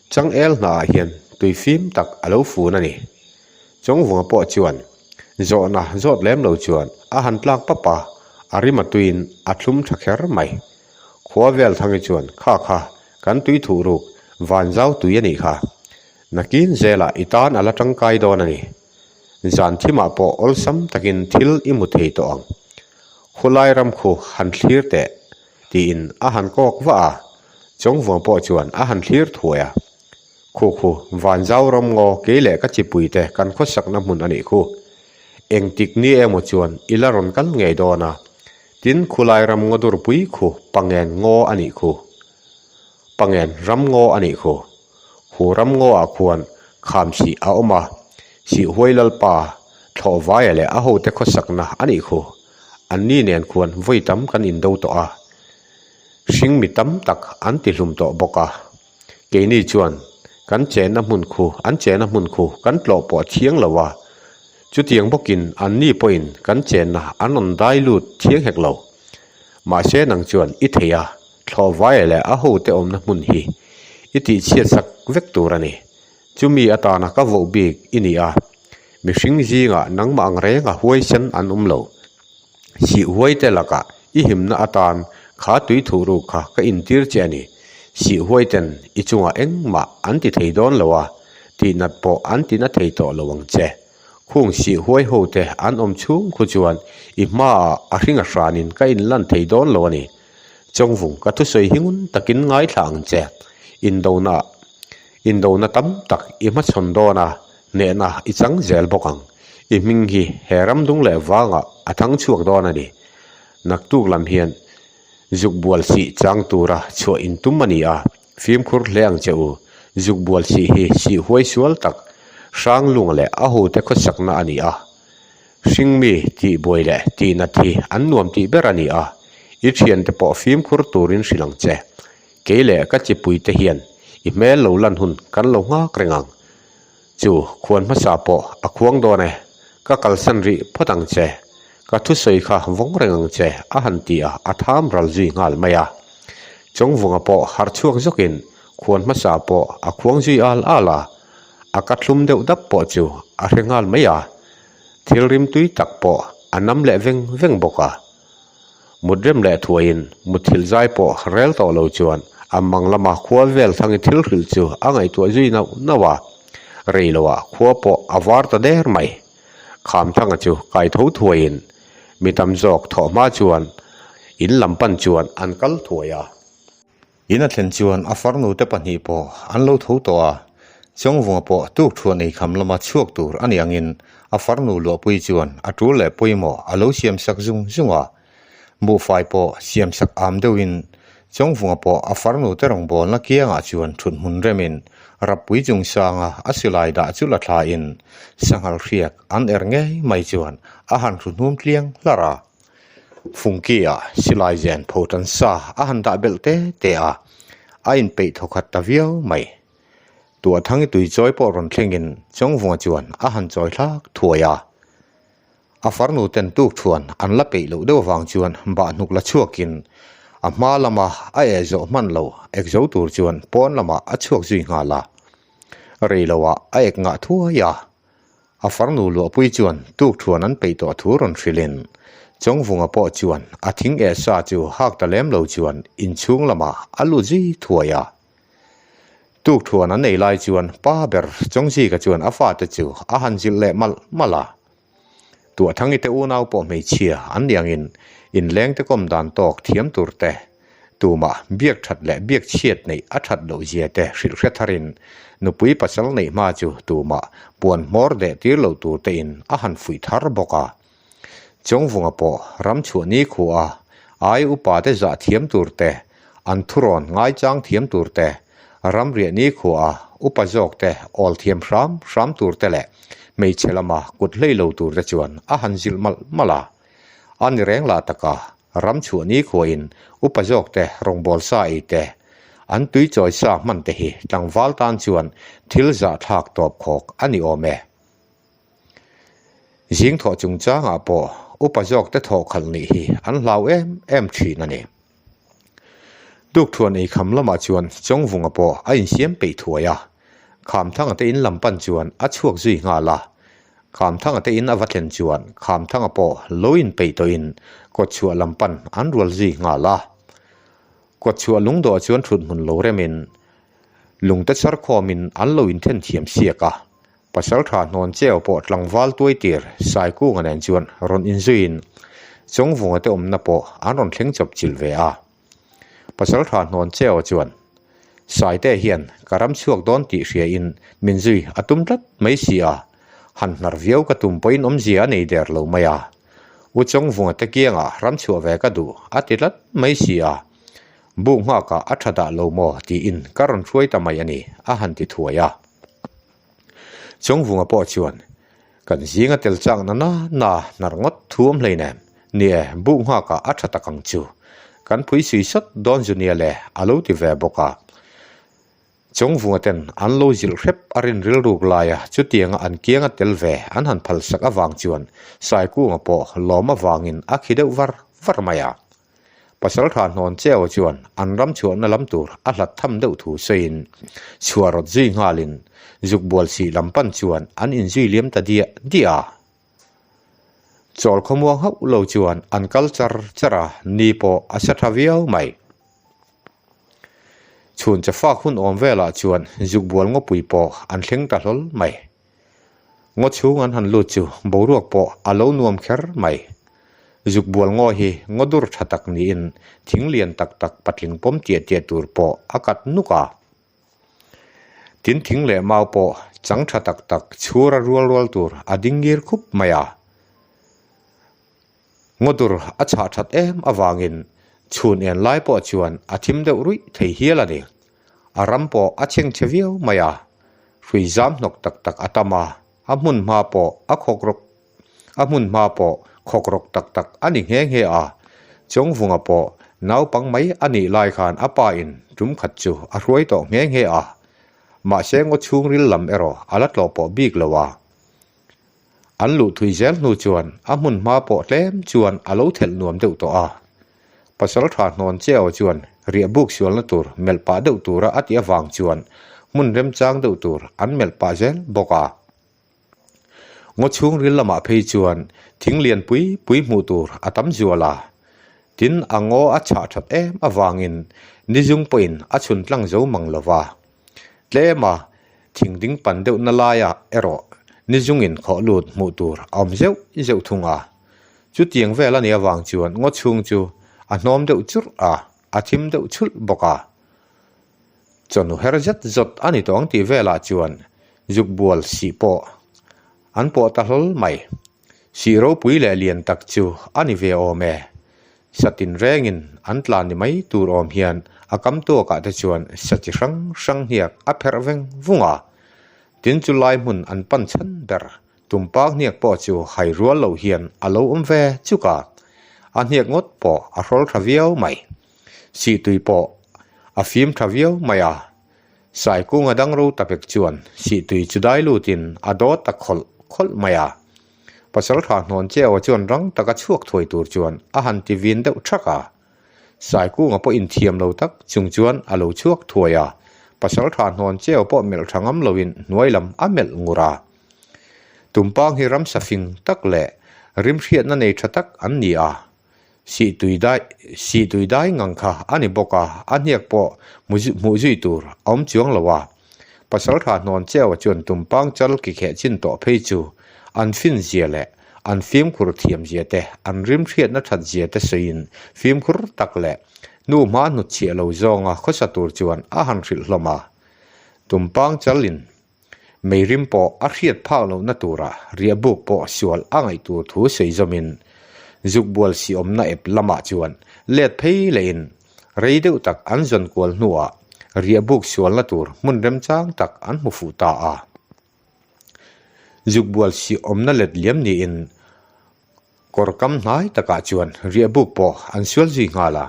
Changel hnaah hian tui fim tak a lo fun a ni. Chawngvunga pawh chuan zawhna zawt lem lo chuan a han tlak pap a, a rim a tuiin a thlum tha kher mai. Khua vel thangi chuan kha kha kan tui thuh ruk van zau tui a nih kha. Nakin zelah i tan a la tangkai dawn a ni. Zan thimah pawh awlsam takin thil i hmu thei tawh ang. Khulai ram khu han thlir teh tiin a han kawk vah a, Chawngvuang pawh chuan a han thlir thuai a. Khu khu, Vanzau ram ngaw kei leh ka chipuite kan khawsakna hmun a nih khu. Engtik ni emaw chuan i la rawn kal ngei dawn a, tin khulai ram ngaw durpui khu Pangen ngaw a nih khu. Pangen ram ngaw a nih khu. Khu ram ngaw ah khuan kham sih a awm a, Sihhuai Lalpa thlawh vaia leh a hote khawsakna a nih khu. Anni nen khuan vawi tam kan indo tawh a, hring mi tam tak an ti hlum tawh bawk a. Keini chuan kan chenna hmun khu, an chenna hmun khu kan tlawh pawh thiang lo a, chutiang bawkin anni pawhin kan chenna an rawn dai lut thiang hek lo. Mahse nang chuan i thei a, thlawh vaia leh a hote awmna hmun hi i tihchhiat sak vek tur a ni. Chumi atana ka voh bik i ni a, mihring zingah nangmah ang renga huaisen an awm lo. Sih huai te lakah i himna atan kha tui thuh ruk kha ka intir che a ni. Sih huai ten i chungah engmah an ti thei dawn lo a, tihnat pawh an tina thei tawh lo ang che. Khung sih huai ho te an awm chhung khu chuan i hmaah a hringa hranin ka inlan thei dawn lo a ni. Chawngvung ka thusawi hi ngun takin ngaithla ang che. Indona Indona tam tak i hmachhawn dawn a, hnehna i chang zel bawk ang. I hming hi he ramdung leh vangah a thang chhuak dawn a ni. Naktuk lam hian zuk bual sih chang tura chhuah in tum a ni a, fimkhur hle ang che u. Zuk bual sih hi sih huai sual tak, hrang lung leh a hote khawsakna a ni a. Hringmi tih buai leh tihnat hi an nuam tih ber a ni a, i thiante pawh fimkhur turin hrilh ang che. Kei leh ka chipuite hian i hmel lo lan hun kan lo nghak reng ang. Chu khuan hmasa pawh a khuang dawn e, ka kalsan rih phawt ang che. Ka thusawi kha vawng reng ang che a han ti a, a tham ral zui nghal mai a. Chawngvunga pawh harh chhuak zawkin khuan hmasa pawh a khuang zui al al a, a ka thlum deuh dap pawh chu a hre nghal mai a. Thil rimtui tak pawh a nam leh veng veng bawk a. Mut rem leh thuaiin muthilh zai pawh rel tawh lo chuan a mang lama khua vel thangi thil hrilh chu a ngaihtuah zui nauh nauh a. Rei loah khua pawh a var ta der mai. Khamthanga chu kai tho thuaiin mi tam zawk thawh hma chuan in lam pan chuan an kal thuai a. In a thlen chuan a farnu te pahnih pawh an lo tho tawh a, Chawngvunga pawh tuk thuan ei kham lama chhuak tur a nih angin a farnu luahpui chuan a tul leh pawimawh a lo siam sak zung zung a. Buhfai pawh siam sak am deuhin Chawngvunga pawh a farnu te rawngbawlna kiangah chuan thut hmun remin. Rappui chungchanga a silai dah chu la thlain sanghal hriak an er ngei mai chuan a han hru hnum tliang hlarh a. Fungki-ah silai zen pho tan sa a han dah belh te te a, a inpeih thawkhat ta viau mai. Tuahthangi tui chawi pawh rawn thlengin Chawngvunga chuan a han chawi thlak thuai a. A farnu ten tuk thuan an la peih loh deuh avang chuan bahhnuk la chhuakin a hma lama a eh zawh hman lo ek zo tur chuan pawn lamah a chhuak zui nghal a. Rei loah a ek ngah thuai a. A farnu luahpui chuan tuk thuan an peih tawh thu rawn hrilhin Chawngvunga pawh chuan a thing eh sa chu hak ta lem lo chuan inchhung lamah a lut zui thuai a. Tuk thuan an ei lai chuan pa ber Chawngzika chuan a fate chu a han zilh leh malh malh a. Tuahthangi te unau pawh hmeichhia an ni angin inleng te kawm dan tawk thiam tur te, tumah biak that leh biak chhiat neih a that loh zia te hrilh hre tharin nupui pasal neih hma chu tumah puan hmawr deh tir lo tur te in a han fuih thar bawk a. Chawngvunga pawh ram chhuah ni khua a ai upa te zah thiam tur te, an thurawn ngaichang thiam tur te, ram riah ni khua a upa zawk te awl thiam hram hram tur te leh hmeichhe lama kut hlei lo tur te chuan a han zilh malh malh a. A ni reng lah taka ram chhuah ni khuain upa zawk te rawngbâwl sa ei te, an tui chawi sa hman te hi tlangval tan chuan thil zahthlak tawp khawk a ni awm e. Zing thawh chungchangah pawh upa zawkte thawh khalh nih hi an hlau em em thin a ni. Tukthuan ei kham lamah chuan Chawngvunga pawh a insiam peih thuai a, Khamthanga te in lam pan chuan a chhuak zui nghal a. Khamthanga te in a va thlen chuan Khamthanga pawh lo inpeih tawhin kawtchhuah lam pan an rual zui nghal a. Kawtchhuah lungdawh chuan thuthmun lo remin lungte char khawmin an lo inthen thiam siak a. Pasaltha hnawn cheu pawh tlangval tuai tir Saikunga nen chuan rawn inzuiin Chawngvunga te awmna pawh an rawn thleng chawp chilh ve a. Pasaltha hnawn cheu chuan, Saite hian ka ram chhuak dawn tih hriain min zui a tum tlat mai si a, han hnar viau ka tum pawhin awmzia a nei der lo mai a. U Chawngvunga te kiangah ram chhuah ve ka duh a ti tlat mai si a, buk nghakah a tha dah lo maw tiin ka rawn hruai ta mai a ni a han ti thuai a. Chawngvunga pawh chuan, Kan zinga tel chak na na na hnar ngawt thu awm hleinem, ni e, buk nghakah a tha tak ang chu. Kan phui sui sawt dawn zu nia le, a lo ti ve bawk a. Chawngvunga ten an lo zilh hrep a rin rilruk laia chutianga an kianga tel ve an han phalsak avang chuan Saikunga pawh lawm avangin a khi deuh var var mai a. Pasaltha hnawn Cheo chuan an ram chhuahna lam tur a hlat tham deuh thu sawiin chhuah rawt zui nghalin zuk bual sih lam pan chuan an inzui liam ta diah diah a. Chawl khawmuang hauh lo chuan an kal char char a, ni pawh a sa tha viau mai. Chhun chafak hun awm velah chuan zuk bual ngawpui pawh an thleng ta hlawl mai. Ngaw chhung an han lut chu boruak pawh a lo nuam kher mai. Zuk bual ngaw hi ngaw dur tha tak niin thing lian tak tak patling pawm tiah tiah tur pawh a kat nuk a. Tin thing leh mau pawh chang tha tak tak chhura rual rual tur a ding ngir khup mai a. Ngaw dur a chhah that em avangin chhun en lai pawh chuan a thim deuh ruih thei hial a ni. A ram pawh a chhengchhe viau mai a, hrui zam hnawk tak tak a tam a, a hmun hma pawh a khawk rawk a hmun hma pawh khawk rawk tak tak a ni nghe nghe a. Chawngvunga pawh naupang mai a nih lai khan a pa in tum khat chu a hruai tawh nghe nghe a, mahse ngaw chhungril lam erawh a la tlawh pawh bik lo a. An luh thui zel hnu chuan a hmun hma pawh tlem chuan a lo thelh nuam deuh tawh a. Pasal tha hnawn Cheo chuan riah buk sualna tur melh pah deuh tura a tih avang chuan hmun remchang deuh tur an melh pah zel bawk a. Ngaw chhungril lamah phei chuan thing lian pui pui hmuh tur a tam zual a. Tin, a ngaw a chhah that em avangin nizung pawhin a chhun tlang zo mang lo va. Tlem a, thing ding pan deuhna laiah erawh nizungin khawh lut hmuh tur a awm zeuh zeuh thung a. Chutiang vel a nih avang chuan ngaw chhung chu a hnawm deuh churh a, a thim deuh chhulh bawk a. Chawhnu her zet zawt a ni tawh ang tih velah chuan zuk bual sih pawh an pawh ta hlawl mai. Sih ropui leh lian tak chu a ni ve awm e. Satin rengin an tlan ni mai tur awm hian A kam tuakah te chuan sa chi hrang hrang hniak a pherh veng vung a. Tin chu lai hmun an pan chhan ber Tumpang hniak pawh chu hai rual loh hian a lo awm ve chuk a. A hniak ngawt pawh a hrawl tha viau mai. Sihtui pawh a fim tha viau mai a. Saikunga dangro tapek chuan sihtui chu dai lutin a dawt ta khawlh khawlh mai a. Pasaltha hnawn Cheua chuan rang taka chhuak thuai tur chuan a han ti vin deuh thak a. Saikunga pawh inthiam lo tak chung chuan a lo chhuak thuai a. Pasaltha hnawn Cheua pawh melh tha ngam loin hnuai lam a melh ngur a. Tumpang hi ramsa fing tak leh rimhriatna nei tha tak an ni a. Sihtui dai Sihtui dai ngang kha a ni bawk a, a hniak pawh hmuh zui tur a awm chuang lo a. Pasaltha hnawn Cheua chuan Tumpang chal ki kheh chin tawh phei chu an fin zia leh an fimkhur thiam zia te, an rimhriatna that zia te sawiin fimkhur tak leh hnu hma hnutchhiah lo zawnga khawsa tur chuan a han hrilh hlawm a. Tumpang chalin Meirim pawh a hriat phak lohna tura riahbuk pawh sual a ngaih tur thu sawi zawmin Zukbual siawmna ep lamah chuan let phei lehin rei deuh tak an zawn kual hnuah riahbuk sualna tur hmun remchang tak an hmu fuh ta a. Zukbual siawmna let liam niin kawr kam hnai takah chuan riahbuk pawh an sual zui nghal a.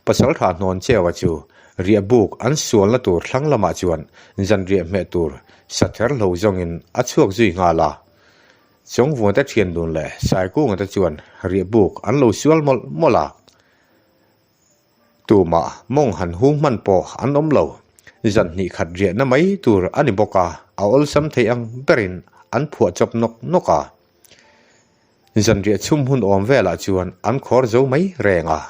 Pasaltha hnawn Cheua chu riahbuk an sualna tur thlang lamah chuan zanriah hmeh tur sather hlo zawngin a chhuak zui nghal a. Chawngvuante thian dun leh Saikunga te chuan riahbuk an lo sual mawlh mawlh a. Tumah mawng han hung hman pawh an awm lo. Zan hnih khat riahna mai tur a ni bawk a, a awlsam thei ang berin an phuah chawp nawk nawk a. Zanriah chhum hun awm velah chuan an khawr zo mai reng a,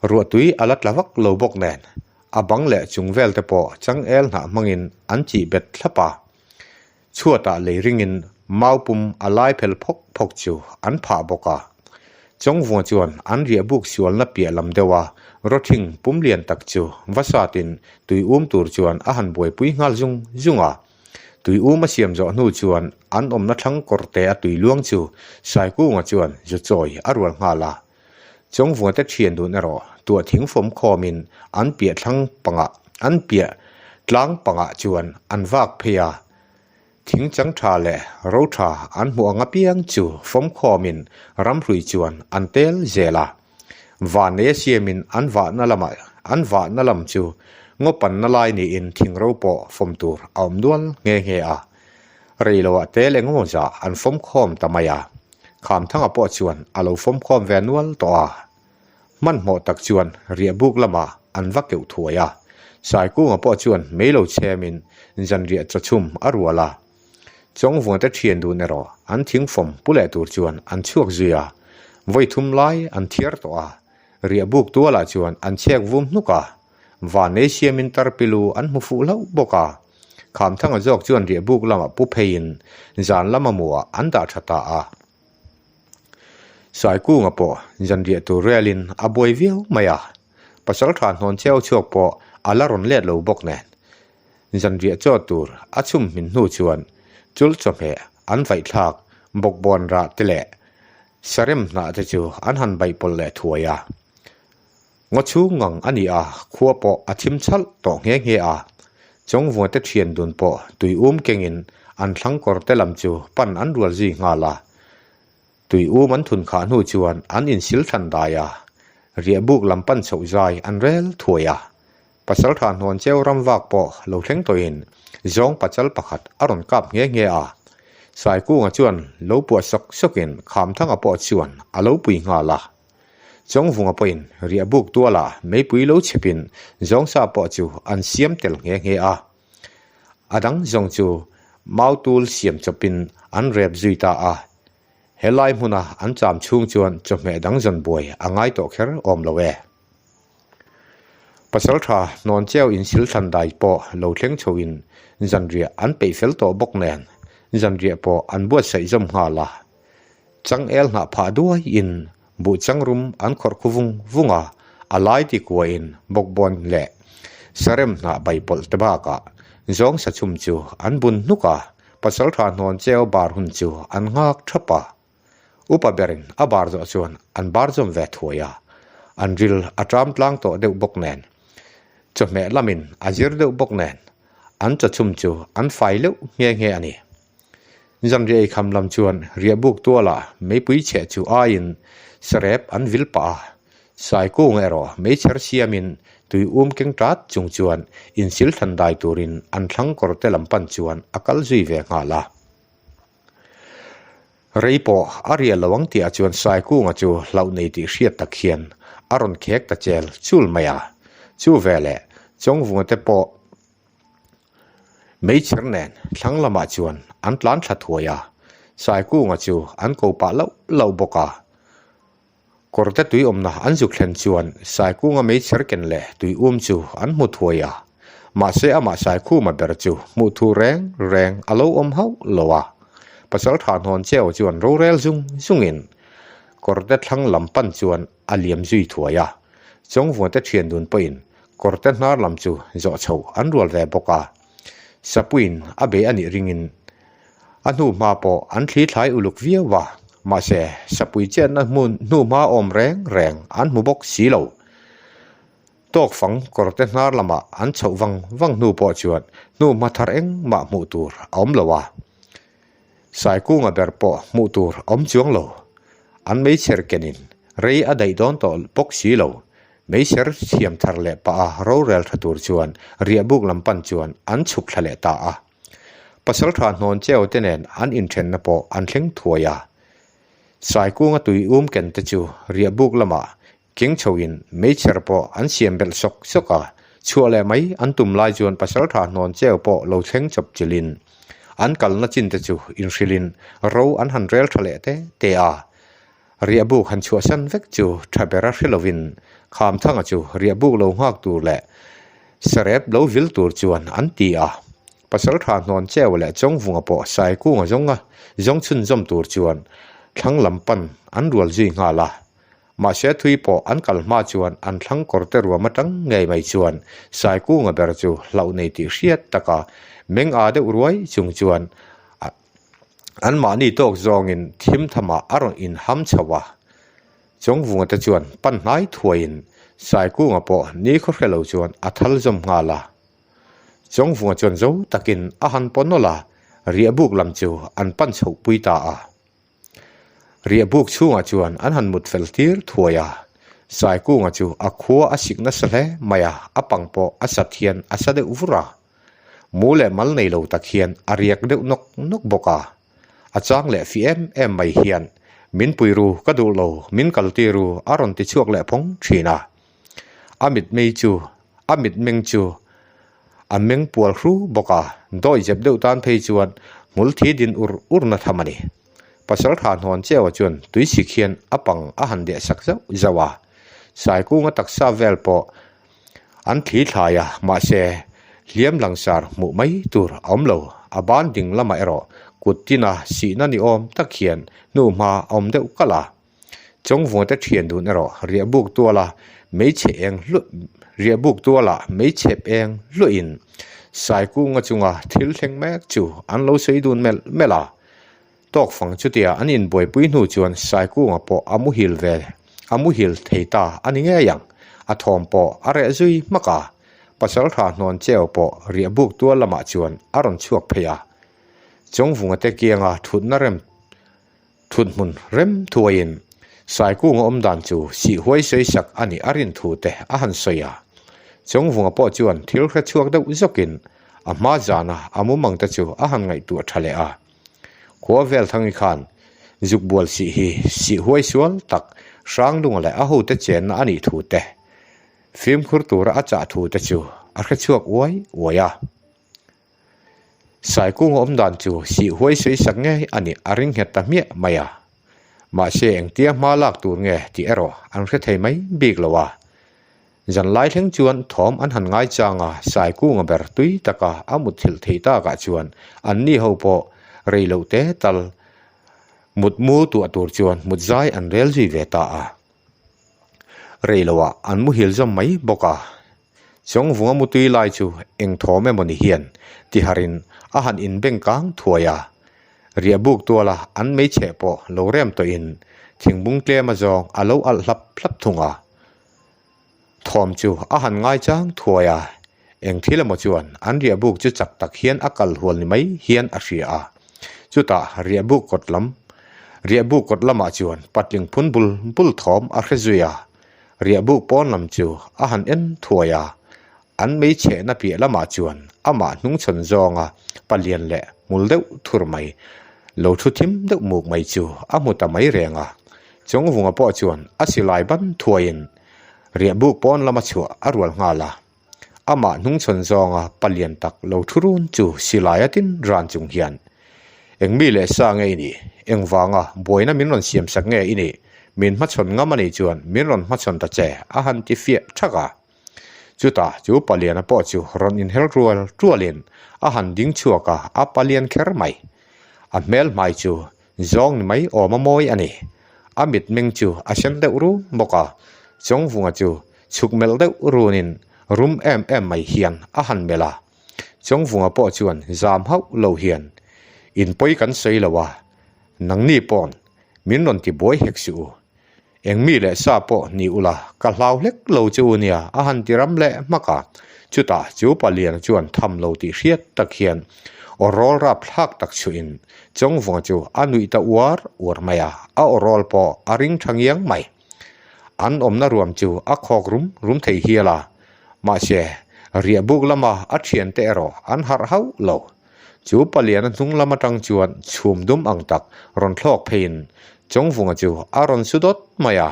ruahtui a la tla vak lo bawk nen a bang leh chung vel te pawh changel hnah hmangin an chih bet thlap a, chhuatah lei ringin mau pum a lai phel phawk phawk chu an phah bawk a. Chawngvunga chuan an riah buk sualna piah lam deuh a rawthing pum lian tak chu va satin tui um tur chuan a han buaipui nghal zung zung a. Tui um a siam zawh hnu chuan an awmna thlang kawrte a tui luang chu Saikunga chuan zu chawi a rual nghal a. Chawngvuate thian dun erawh tuah thing fawm khawmin an piah thlang pangah an piah tlang pangah chuan an vak phei a. Thing chang tha leh ro tha an hmuh ang apiang chu fawm khawmin ramhrui chuan an tel zel a. Vanneia siamin an vahna lamah an vahna lam chu ngaw panna lai niin thingro pawh fawm tur a awm nual nghe nghe a. Reiloah tel engemaw zah an fawm khawm ta mai a. Khamthanga pawh chuan a lo fawm khawm ve nual tawh a. Hmanhmawh tak chuan riahbuk lamah an va keuh thuai a. Saikunga pawh chuan mei lo chhemin zanriah chawchhum a rual a. Chawngvuante thian dun erawh an thingfawm pu leh tur chuan an chhuak zui a, vawi thum lai an thiar tawh a, riahbuk tualah chuan an chhek vum hnuk a, vanei siamin tarpilu an hmu fuh hlauh bawk a. Khamthanga zawk chuan riahbuk lamah pu pheiin zan lama muah an dah tha ta a. Saikunga pawh zanriah tur relin a buai viau mai a, pasaltha hnawn cheu chhuak pawh a la rawn let lo bawk nen. Zanriah chaw tur a chhum hmin hnu chuan chul chawhmeh an vaihthlak bawkbawn rah te leh sarem hnah te chu an han baihpawlh leh thuai a. Ngaw chhung ngang a ni a, khua pawh a thim chhalh tawh nghe nghe a. Chawngvunga te thian dun pawh tui um kengin an thlang kawr te lam chu pan an rual zui nghal a. Tui um an thun khah hnu chuan an insil thlan dai a, riahbuk lam pan chhoh zai an rel thuai a. Pasaltha hnawn cheu ram vak pawh lo thleng tawhin zawng pachal pakhat a rawn kap nghe nghe a. Saikunga chuan lo puah sawk sawkin Khamthanga pawh chuan a lo pui nghal a. Chawngvunga pawhin riahbuk tualah meipui lo chhepin zawngsa pawh chu an siam tel nghe nghe a. A dang zawng chu mautul siam chawpin an rep zui ta a. Helai hmuna an cham chhung chuan chawhmeh dang zawn buai a ngai tawh kher awm lo e. Pasaltha hnawn cheu insil thlan dai pawh lo thleng chhoin zanriah an peih fel tawh bawk nen zanriah pawh an buatsaih zawm nghal a. Changel hnah phah duaiin buh changrum an khawrh khu vung vung a, a lai ti kuahin bawkbawn leh sarem hnah bai pawlh te bakah zawng sachhum chu an bun hnuk a, pasaltha hnawn cheu bar hun chu an nghak thap a. Upa berin a bar zawh chuan an bar zawm ve thuai a, an ril a ṭam tlang tawh deuh bawk nen. Chawhmeh lamin a zir deuh bawk nen an chawchhum chu an fai leuh nghe nghe a ni. Zanriah eikham lam chuan riahbuk tualah meipui chheh chu aiin sarep an vil pah a, Saikung erawh meichher siamin tui um keng tat chung chuan insil thlan dai turin an thlang kawr te lam pan chuan a kal zui ve nghal a. Rei pawh a riah lo ang tihah chuan Saikunga chu hlauh nei tih hriat tak hian a rawn khek ta chel chul mai a. Chu veleh Chawngvunga te pawh meichher nen thlang lamah chuan an tlan thla thuai a, Saikunga chu an ko pah lauh lauh bawk a. Kawrte tui awmna an zuk thlen chuan Saikunga meichher ken leh tui um chu an hmu thuai a, mahse amah Saikhuma ber chu hmuh thu reng reng a lo awm hauh lo a. Pasaltha hnawn cheu chuan rorel zung zungin kawrte thlang lam pan chuan a liam zui thuai a, Chawngvuante thian dun pawhin kawrte hnar lam chu zawh chhoh an rual ve bawk a. Sapuiin a bei a nih ringin a hnu hma pawh an thli thlai uluk viau a, mahse sapui chenna hmun hnu hma awm reng reng an hmu bawk si lo. Tawk fang kawrte hnar lamah an chhoh vang vang hnu pawh chuan hnu hma thar engmah hmuh tur a awm lo a, Saikunga ber pawh hmuh tur a awm chuang lo. An meichher kenin rei a daih dawn tawh bawk si lo. Meichher thiam thar leh pah a rorel tha tur chuan riahbuk lam pan chuan an chhuk thla leh ta a. Pasaltha hnawn cheu te nen an inthenna pawh an thleng thuai a. Saikunga tui um ken te chu riahbuk lamah keng chhoin meichher pawh an siam belh sawk sawk a. Chhuah leh mai an tum lai chuan pasaltha hnawn cheu pawh lo thleng chawp chilhin an kalna chin te chu inhrilhin ro an han rel tha leh te te a. Riahbuk han chhuahsan vek chu tha bera hre lovin Khamthanga chu riahbuk lo nghak tur leh sarep lo vil tur chuan an ti a. Pasaltha hnawn cheu leh Chawngvunga pawh Saikunga zawnga zawng chhunzawm tur chuan thlang lam pan an rual zui nghal a. Mahse thui pawh an kal hma chuan an thlang kawr te ruam atang ngei mai chuan Saikunga ber chu hlauh nei tih hriat taka meng a deuh ruai chung chuan a Anmahni tawk zawngin thim thamah a rawn inham chho a, Chawngvunga te chuan pan hnai thuaiin Saikunga pawh ni khaw hre lo chuan a thal zawm nghal a. Chawngvunga chuan zo takin a han paw nawlh a, riahbuk lam chu an pan chhoh pui ta a. Riahbuk chhungah chuan an han mut fel tir thuai a, Saikunga chu a khua a sik nasa hle mai a, a pang pawh a sat hian a sa deuh vur a. Mu leh mal nei lo tak hian a riak deuh nawk nawk bawk a. A chang leh fi em em mai hian, Min pui ru, ka duh lo, min kal tir ru, a rawn ti chhuak leh phawng thin a. A mitmei chu, a mitmeng chu a meng pual hru bawk a, dawi zep deuh tan phei chuan hmul thi din ur ur na tham a ni. Pasaltha hnawn Cheua chuan tuisik hian a pang a han deh sak zauh zauh a. Saikunga taksa vel pawh An thli thlai a, mahse hliam langsar hmuh mai tur a awm lo. A ban ding lamah erawh kut tina sihna ni awm tak hian hnu hma a awm deuh kalh a. Chawngvunga te thian dun erawh riahbuk tuala meichhe eng hluah riahbuk tuala meichhep eng hluahin Saikunga chunga thil thleng mek chu an lo sawi dun melh melh a. Tawk fang chutia an inbuaipui hnu chuan Saikunga pawh a muhil ve, a muhil thei ta a ni ngei ang. A thawm pawh a reh zui hmak a, Pasaltha hnawn cheu pawh riahbuk tual lamah chuan a rawn chhuak phei a. Chawngvunga te kianga thutna rem thut hmun rem thuaiin Saikunga awm dan chu sih huai sawi sak a nih a rin thu te a han sawi a. Chawngvunga pawh chuan thil hre chhuak deuh zawkin a hma zana a mumang te chu a han ngaihtuah tha leh a. Khua vel thangi khan zuk bual sih hi sih huai sual tak Hranglunga leh a hote chenna a nih thu te, fimkhur tura a chah thu te chu a hre chhuak uai uai a. Saikunga awm dan chu sih huai sawi sak ngei a nih a ring nghet ta hmiah mai a. Mahse engtia hma lak tur nge tih erawh an hre thei mai bik lo a. Zan lai thleng chuan thawm an han ngai chang a, Saikunga ber tui taka a mutthilh theih takah chuan anni ho pawh rei loh te tal mutmu tuah tur chuan mut zai an rel zui ve ta a. Rei loah an muhil zawm mai bawk a. Chawngvunga mutui lai chu eng thawm emaw ni hian tiharin a han inbeng kang thuai a. Riahbuk tuala an meichhe pawh lo rem tawhin thingbung tlem azawng a lo alh hlap hlap thung a. Thawm chu a han ngaichang thuai a, eng thil emaw chuan an riahbuk chu chak tak hian a kal hual ni mai hian a hria a. Chutah riahbuk kawt lam, riahbuk kawt lamah chuan patling phun bul bul thawm a hre zui a, riahbuk pawn lam chu a han en thuai a, An meichhehna piah lamah chuan amah hnungchhawn zawnga palian leh hmul deuh thur mai, lo thu thim deuh muk mai chu a hmu ta mai reng a. Chawngvunga pawh chuan a silai ban thuaiin riahbuk pawn lama chhuah a rual nghal a. Amah hnungchhawn zawnga palian tak lo thu run chu silai a tin ran chung hian, Eng mi leh sa nge i nih? Engvanga buaina min rawn siamsak nge i nih? Min hmachhawn ngam a nih chuan min rawn hmachhawn ta che a han ti fiah thak a. Chutah chu Paliana pawh chu rawn inher rual rualin a han ding chhuak a, a palian kher mai. A hmel hmai chu zawng ni mai awm a mawi a ni. A mitmeng chu a sen deuh rum bawk a, Chawngvunga chu chhuk melh deuh runin rum em em mai hian a han melh a. Chawngvunga pawh chuan zam hauh lo hian, In pawi kan sawi lo a, nangni pawn min rawn ti buai hek suh u. Eng mi leh sa pawh ni ula, ka hlau hlek lo che u nia, a han ti ram leh hmak a. Chutah chu Paliana chuan tham lo tih hriat tak hian aw rawl rap thlak tak chhuahin Chawngvunga chu a nuih ta uar uar mai a, a aw rawl pawh a ring tha ngiang mai. An awmna ruam chu a khawk rum rum thei hial a, mahse riahbuk lama a thiante erawh an harh hauh lo. Chu paliana hnung lam atang chuan chhum dum ang tak rawn thlawk pheiin Chawngvunga chu a rawn su dawt mai a,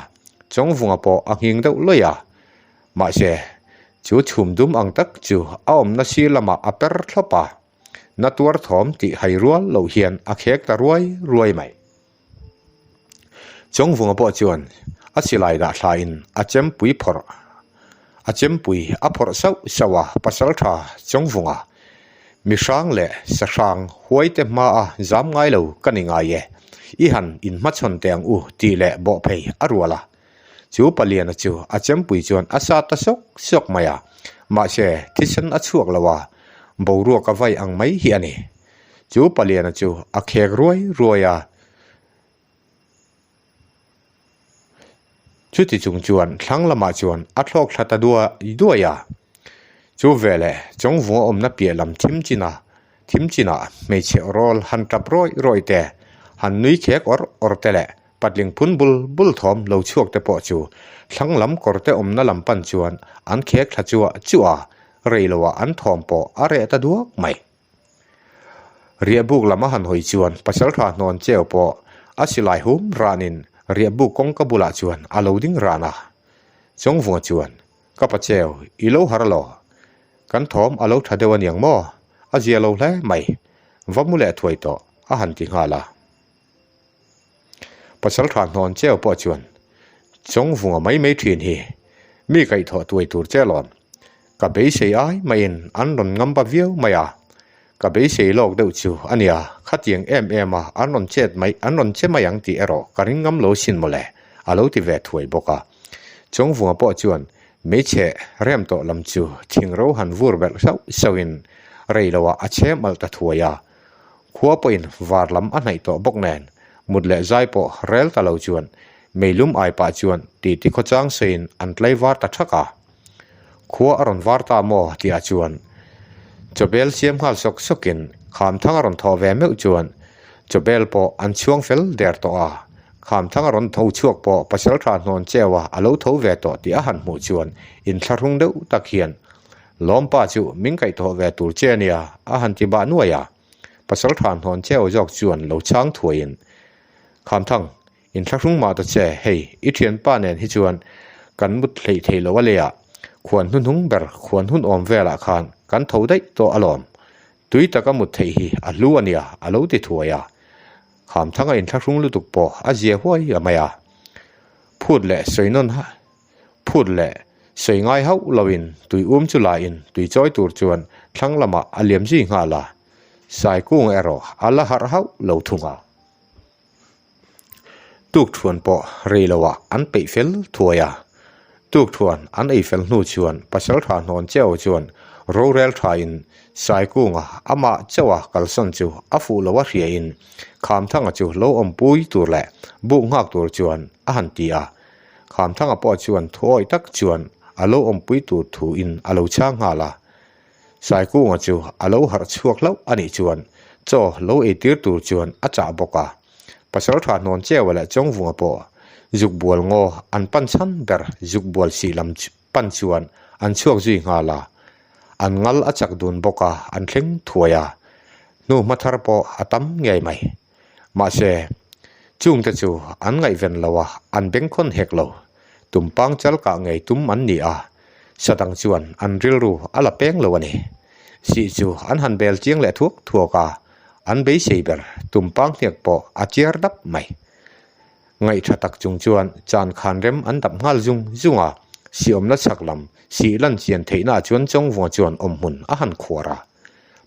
Chawngvunga pawh a nghing deuh lawih a. Mahse, chu chhum dum ang tak chu a awmna sir lamah a per thlawp a, na tuar thawm tih hai rual loh hian a khek ta ruai ruai mai. Chawngvunga pawh chuan a silai dah thlain a chempui phawrh a chempui a phawrh sauh sauh a, Pasaltha Chawngvunga mihrang leh sahrang huaite hmaa zam ngai lo ka ni ngai e, i han inhmachhawn teh ang u tih leh bawhphei a rual a. Chu paliana chu a chempui chuan a sa ta sawk sawk mai a, mahse thisen a chhuak lo a, boruak a vai ang mai hi a ni. Chu paliana chu a khek ruai ruai a, chuti chung chuan thlang lamah chuan a thlawk thla ta duai duai a. Chu veleh Chawngvunga awmna piah lam thim chin a, thim chinah hmeichhe awrawl han tap rawih rawih te, han nui khek awr awr te leh patling phun bul bul thawm lo chhuak te pawh chu thlang lam kawr te awmna lam pan chuan an khek thla chuah chuah a, rei loah an thawm pawh a reh ta duak mai. Riahbuk lam a han hawi chuan Pasaltha hnawn cheu pawh a silai hum ranin riahbuk kawngka bulah chuan a lo ding ran a. Chawngvunga chuan, Ka pa cheu, i lo har lo. Kan thawm a lo tha deuh aniang maw? A zia lo hle mai. Va mu leh thuai tawh, a han ti nghal a. Pasaltha hnawn cheu pawh chuan, Chawngvunga mai mai thin hi mi kaihthawh tuai tur che lawm. Ka beisei ai maiin an rawn ngam va viau mai a, ka beisei lawk deuh chu a nia, khatiang em em a an rawn chet mai, an rawn che mai ang tih erawh ka ring ngam lo sin mawle, a lo ti ve thuai bawk a. Chawngvunga pawh chuan hmeichhe rem tawh lam chu thingro han vur belh sauh sauhin rei loah a chhem alh ta thuai a, khua pawhin var lam a hnaih tawh bawk nen mut leh zai pawh rel ta lo chuan meilum ai pah chuan titi khawchang sawiin an tlaivar ta thak a. Khua a rawn var ta maw tih ah chuan chawbel siam nghal sawk sawkin Khamthang a rawn thawh ve meuh chuan chawbel pawh an chhuang fel der tawh a, Khamthang a rawn tho chhuak pawh Pasaltha hnawn cheu a a lo tho ve tawh tih a han hmuh chuan inthlahrung deuh tak hian Lawmpa chu min kaihthawh ve tur che ania a han ti bah nuai a, Pasaltha hnawn cheu zawk chuan lo chhang thuaiin Khamthang Inthlahrung mah ta che, hei, i thianpa nen hi chuan kan mut hleih thei lo a leiah khuan hnuhnung ber khuan hun awm velah khan kan tho daih tawh alawm. Tui taka mut theih hi a hlu a nia, a lo ti thuai a. Khamthanga inthlahrung lutuk pawh a zia huai a mai a. Phut leh sawi nawn phut leh sawi ngai hauh loin tui um chu lain tui chawi tur chuan thlang lamah a liam zui nghal a. Saikung erawh a la harh hauh lo thung a. Tukthuan pawh rei loah an peih fel thuai a, tukthuan an ei fel hnu chuan Pasaltha hnawn cheu chuan rorel thain Saikunga amah chauha kalsawn chu a fuh lo a hriain Khamthanga chu lo awmpui tur leh buk nghak tur chuan a han ti a. Khamthanga pawh chuan thuawih tak chuan. a lo awmpui tur thuin a lo chhang nghal a. Saikunga chu a lo harh chhuak hlauh a nih chuan chaw lo eitir tur chuan a chah bawk a. Pasaltha hnawn Cheua leh Chawngvunga pawh zukbual ngaw an pan chhan ber zukbual sih lam pan chuan an chhuak zui nghal a. An ngal a chak dun bawk a, an thleng thuai a. Hnu hma thar pawh a tam ngei mai. Mahse, chungte chu an ngaihven lo a, an bengkhawn hek lo. Tumpang chal kah ngei tum an ni a, sadang chuan an rilru a la peng lo a ni. Sih chu an han bel chiang leh thuak thuak a, an beisei ber tumpang hniak pawh a chiar dap mai. Ngaihṭha tak chung chuan chan khan rem an dap nghal zung zung a, siawmna chhak lam sih lan chian theihnaah chuan Chawngvunga chuan awmhmun a han khuar a.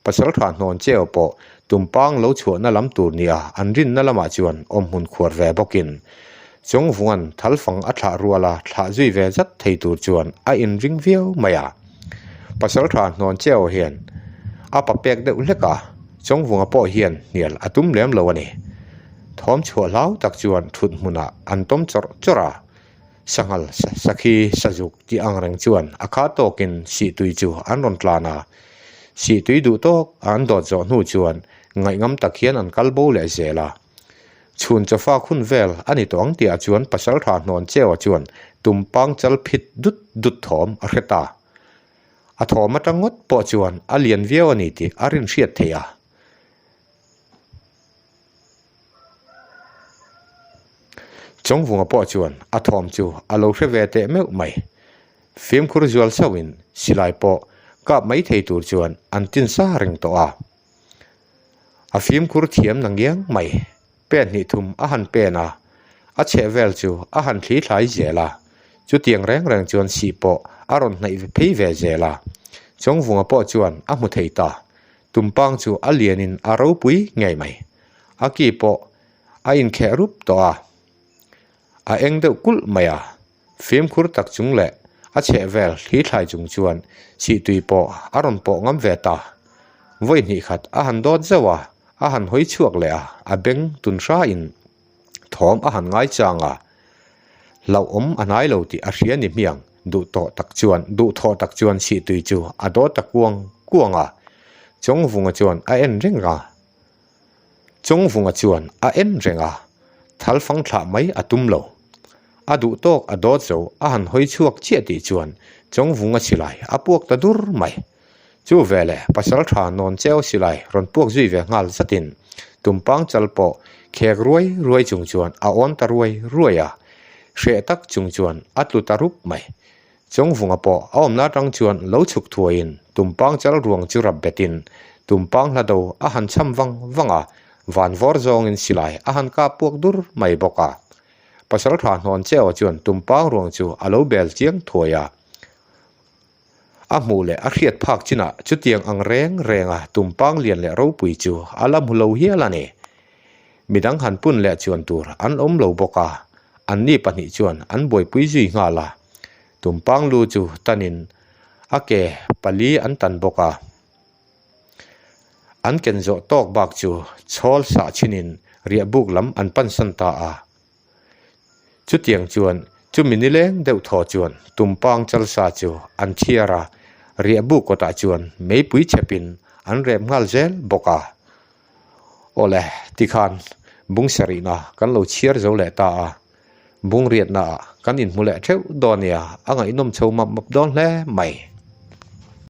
Pasalṭha hnawn cheu pawh tumpang lo chhuahna lam tur nia an rinna lamah chuan awmhmun khuar ve bawkin Chawngvunga'n thalfang a thlah ruala thlah zui ve zat thei tur chuan a inring viau mai a. Pasalṭha hnawn cheu hian a pa pek deuh hlek a, Chawngvunga pawh hian hnial a tum lem lo a ni. Thawm chhuah hlau tak chuan thut hmunah an tawm chawrh chawrh a, sanghal sakhi sazuk tih ang reng chuan a kha tawkin sihtui chu an rawn tlan a. Sihtui duh tawk a an dawt zawh hnu chuan ngaihngam tak hian an kal bo leh zel a. Chhun chawfak hun vel a ni tawh ang tihah chuan pasaltha hnawn Cheua chuan tumpang chal phit dut dut thawm a hre ta. A thawm atang ngawt pawh chuan a lian viau a ni tih a rinhriat theih a. Chawngvunga pawh chuan a thawm chu a lo hre ve teh meuh mai. Fimkhur zual sauhin silai pawh kap mai thei tur chuan an tin sa reng tawh a. A fimkhur thiam na ngiang mai. Pen hnih thum a han pen a, a chheh vel chu a han thli thlai zel a. Chutiang reng reng chuan sih pawh a rawn hnaih phei ve zel a. Chawngvunga pawh chuan a hmu thei ta. Tumpang chu a lianin a ropui ngei mai. A ki pawh a inkheh rup tawh a, a eng deuh kulh mai a. Fimkhur tak chung leh a chheh vel thli thlai chung chuan sihtui pawh a rawn pawh ngam ve ta. Vawi hnih khat a han dawt zauh a, a han hawi chhuak leh a, a beng tun hrain thawm a han ngai chang a. Hlauhawm a hnai lo tih a hria ni hmiang, duh tawh tak chuan duh thawh tak chuan sihtui chu a dawt ta kuang kuang a. Chawngvunga chuan a en reng a. Chawngvunga chuan a en reng a, thalfang thlah mai a tum lo. A duh tawk a dawt zo a han hawi chhuak chiah tih chuan Chawngvunga silai a puak ta dur mai. Chu veleh pasaltha nawn cheu silai rawn puak zui ve nghal zatin tumpang chal pawh khek ruai ruai chung chuan a awn ta ruai ruai a, hreh tak chung chuan a tlu ta rup mai. Chawngvunga pawh a awmna atang chuan lo chhuk thuaiin tumpang chal ruang chu rap betin tumpang hla do a han cham vang vang a, van vawr zawngin silai a han kap puak dur mai bawk a. Pasaltha hnawn cheu chuan tumpang ruang chu a lo bel chiang thuai a. A hmuh leh a hriat phak chinah chutiang ang reng renga tumpang lian leh ropui chu a la hmu lo hial a ni. Midang han pun leh chuan tur an awm lo bawk a, anni pahnih chuan an buaipui zui nghal a. Tumpang lu chu tanin a ke pali an tan bawk a. An ken zawh tawk bak chu chhawl sah chhinin riahbuk lam an pansan ta a. Chutiang chuan chumi nileng deuh thaw chuan tumpang chalsa chu an thiar a, riahbuk kawtah chuan meipui chhepin an rep nghal zel bawk a. Awle, tikhan bung sarihna kan lo chhiar zo leh ta a, bung riatnaah kan inhmu leh theuh dawn nia, a ngaihnawm chho map map dawn hle mai.